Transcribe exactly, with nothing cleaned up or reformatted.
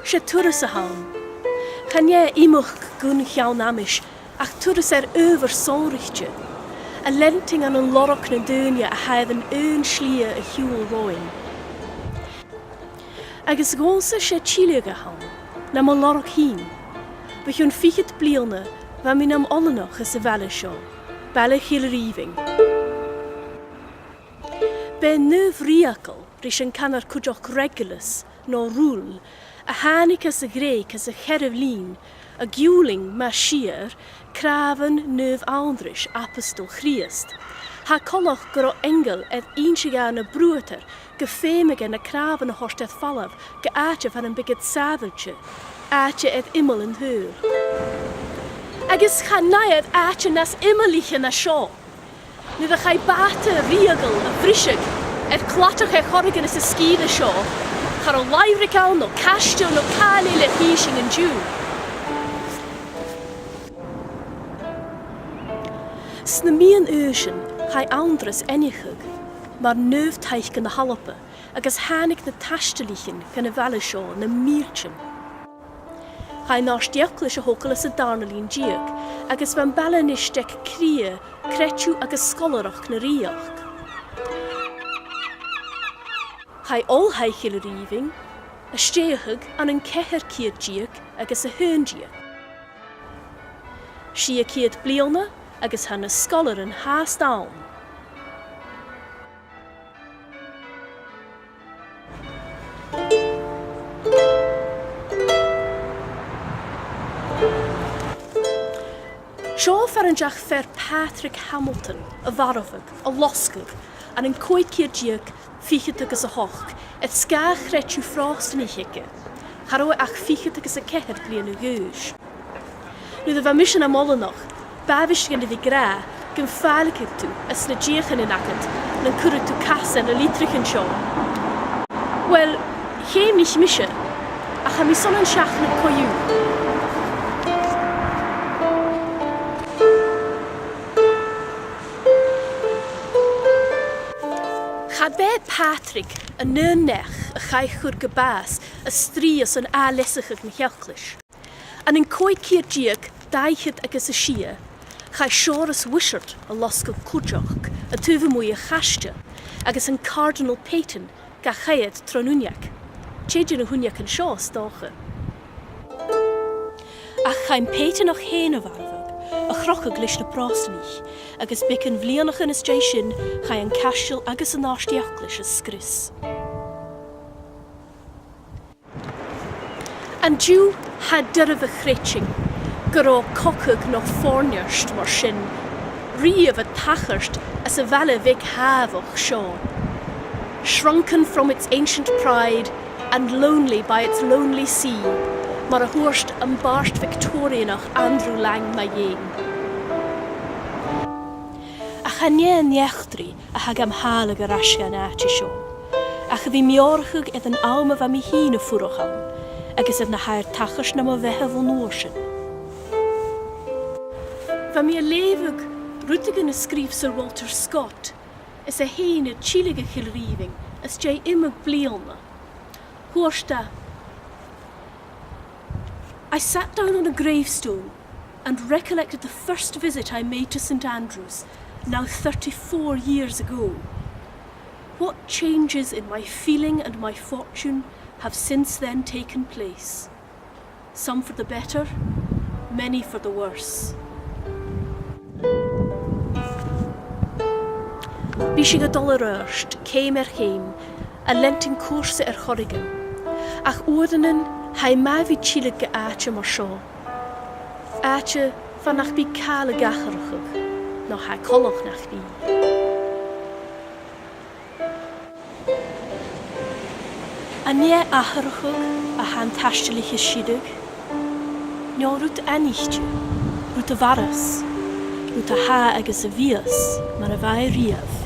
'S e turas a th' ann. Chan e imeachd gun cheann-amais, ach turas air adhbhar sònraichte, a' leantainn ann an lorg nan daoine a tha air an aon slighe a shiubhal romhainn. Agus dhòmhsa 's e tilleadh a th' ann, nam lorg fhìn. Bho chionn fichead bliadhna, bha mi nam oileanach anns a' bhaile seo, baile Chill Rìmhinn. B' e naomh Riagal, ris an canar cuideachd Regulus, no Rule, a thàinig às a' Ghrèig anns a' cheathramh linn, a' giùlain, mas fhìor, cnàmhan naomh Anndrais, abstol Chrìosd. Tha coltach gun robh aingeal air innse dha na bruadair gum feumadh e na cnàmhan a thoirt air falbh gu àite far am biodh iad sàbhailte, àite air iomall an t-saoghail. Agus chan fhaighear àite nas iomallaiche na seo. Nuair a chaidh bàta Riaghail a bhriseadh air cladach air choreigin anns an sgìre seo, cha robh làrach ann no caisteal no càil eile ri innse an-diugh. Sna meadhan-aoisean, chaidh Anndras aithneachadh mar naomh-taic na h-Alba, agus thàinig na taistealaichean chun a' bhaile seo nam mìltean. Chaidh an àrd-eaglais a thogail anns an dàrna linn deug, agus bha am baile a-nis aig cridhe, creideamh agus sgoilearachd na rìoghachd. Chaidh oilthigh Chill Rìmhinn a stèidheachadh ann an ceithir ceud deug agus a h-aon deug. Sia ceud bliadhna agus tha na sgoilearan fhathast ann. Seo far an deach fear Pàdraig Hamilton a mharbhadh, a losgadh, ann an còig ceud deug, fichead agus a h-ochd, air sgàth chreideamh Phròstanaich aige. Cha robh e ach fichead agus a ceithir bliadhna a dh'aois. Nuair a bha mise nam oileanach, b' àbhaist dhuinn a bhith ag ràdh gum fàilligeadh tu anns na deuchainnean agad nan cuireadh tu cas air na litrichean seo. Uill, cheumnaich mise, ach tha mi son an seachnadh co-dhiù. Cha b' e Pàdraig an aon neach a chaidh chur gu bàs a' strì airson ath-leasachadh na h-eaglais. Ann an còig ceud deug, dà fhichead agus a sia, chaidh Seòras Wishart a losgadh cuideachd, an taobh a-muigh a' chaiste, agus an Cardinal Peyton ga choimhead tron uinneag. Tè de na h-uinneagan seo, 's dòcha. Ach chaidh am Peytonach fhèin a mharbhadh, a chrochadh leis na Pròstanaich, agus beagan bhliadhnaichean às dèidh sin, chaidh an caisteal agus an àrd-eaglais a sgrios. An-diugh tha e doirbh a chreidsinn gun robh cogadh no fòirneart mar sin riamh a' tachairt anns a' bhaile bheag shàmhach seo. Shrunken from its ancient pride and lonely by its lonely sea, mar a thuirt am bàrd Bhictòrianach Andrew Lang mu dheidhinn. Ach chan e an eachdraidh a tha gam thàladh air ais dhan àite seo, ach a bhith meòrachadh air an àm a bha mi fhìn a' fuireach ann, agus air na tha air tachairt nam bheatha bhon uair sin. Bha mi a' leughadh rudeigin a sgrìobh Sir Walter Scott, is e fhèin a' tilleadh a Chill Rìmhinn às dèidh iomadh bliadhna. Thuirt e, I sat down on a gravestone and recollected the first visit I made to St Andrews, now thirty-four years ago. What changes in my feeling and my fortune have since then taken place. Some for the better, many for the worse. Bidh sinn a' dol air adhart, ceum air cheum, a' leantainn cùrsa air choreigin. Ach uaireannan, tha e math a bhith a' tilleadh gu àite mar seo. Àite far nach bi càil ag atharrachadh, no tha e coltach nach bi. An e atharrachadh a tha an taistealaich a' sireadh? No rud aithnichte, rud a mhaireas, rud a tha agus a bhios mar a bha e riamh?